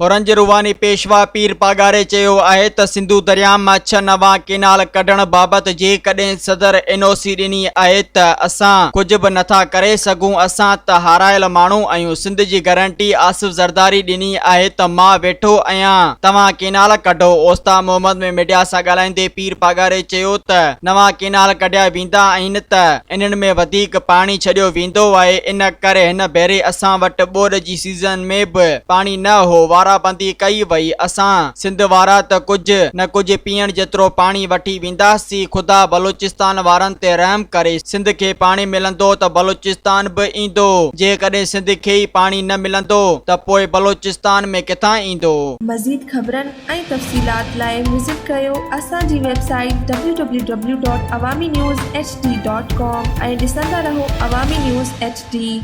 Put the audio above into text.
حرن جي روحاني پيشوا پير پاڳاري چيو آهي ته سنڌو درياهه مان ڇهه نوان ڪينال ڪڍڻ بابت جيڪڏهن صدر اين او سي ڏني آهي ته اسان ڪجهه به نٿا ڪري سگهون، اسان ته هارايل ماڻهو آهيون، سنڌ جي گارنٽي آصف زرداري ڏني آهي ته مان ويٺو آهيان توهان ڪينال ڪڍو. اوستا محمد ۾ ميڊيا سان ڳالهائيندي پير پاڳاري چيو ته نوان ڪينال ڪڍيا ويندا آهن ته انهن ۾ وڌيڪ پاڻي ڇڏيو ويندو آهي ان ڪري هن ڀيري اسان وٽ ٻوڏ جي سيزن ۾ به پاڻي نه هو، وارا بندي ڪئي وئي، اسان سنڌ وارا ته ڪجهه نه ڪجهه پيئڻ جيترو پاڻي وٺي وينداسين، خدا بلوچستان وارن تي رحم ڪري، سنڌ کي پاڻي ملندو ته بلوچستان به ايندو، جيڪڏهن سنڌ کي ئي پاڻي نه ملندو ته پوء بلوچستان ۾ ڪٿان ايندو؟ مزيد خبرن ۽ تفصيلات لاء وزٽ ڪريو اسان جي website W W W dot Awami news H D dot com ۽ ڏسندا رهو عوامي نيوز ايڇ ڊي.